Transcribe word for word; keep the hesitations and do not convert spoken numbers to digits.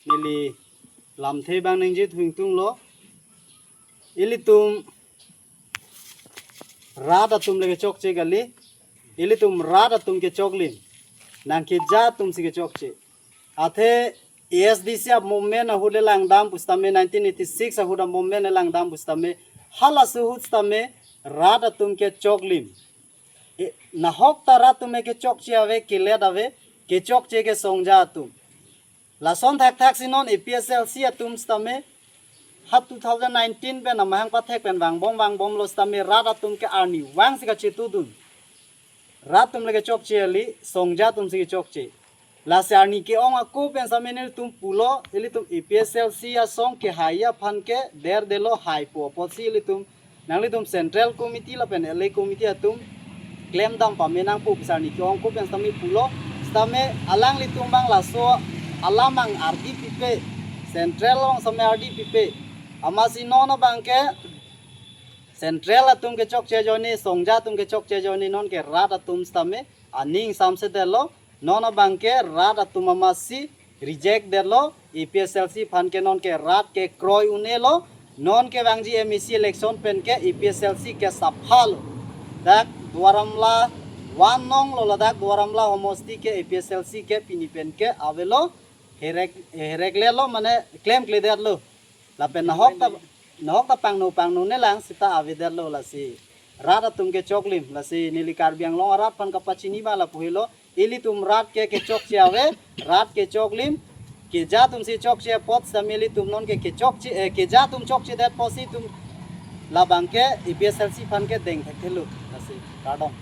Neli lamthe abang ningje thu ingtunglo. Ilitum rat atum le kechokche kali. Ilitum rat atum kechoklim. Nang keja atum si kechokche. Athe A S D C a-movement ahut le langdam pusitame, nineteen eighty-six ahut a-movement le langdam pusitame, halaso ahut sitame rat atum kechoklim. E, nahok ta rat atum ke kechokche ave, kelet ave, kechokche ke songja atum. Lason thakthak si non A P H L C atum sitame ha two thousand nineteen pen amahang pathek pen vangbom vangbomlo sitame rat atum ke arnivang si kachetudun. Rat atum le kechokche kali, songja atum si kechokche. Lasi arni ke-ong ako pen sitame nelitum pulo, ilitum A P H L C asong kehai aphan ke derdetlo, haipo apotsi ilitum, nanglitum Central Committee lapen L A Committee atum klemdam pame nangpo pu si arni ke-ong ako pen sitame pulo. Sitame alanglitum abang laso alam abang ardi pipe, Central along sitame ardi pipe. Amatsi non abang ke Central atum kechokche ajoine, songja atum kechokche ajoine, non ke rat atum sitame aning samse detlo. Non abang ke rat atum amatsi reject detlo. A P H L C aphan ke non ke rat kekroi un-elo. Non kevangji M A C election pen ke A P H L C ke saphalo. Dak Duar Amla one nong lo, ladak Duar Amla homosti ke A P H L C ke pini pen ke avelo. Herek, hereklelo mane klemkledetlo. Lapen nahok ta, nahok ta pangno pangno nelang sita avedetlo. Lasi rat atum kechoklim, lasi neli Karbi Anglong arat aphan kapachini abang lapu helo, ilitum rat ke kechokche ave, rat kechoklim, keja atum si chokche apot sitame ilitum non ke kechokche, eh, keja atum chokchedet apotsi itum labang ke A P H L C aphan ke deng thekthelo. Lasi kardom.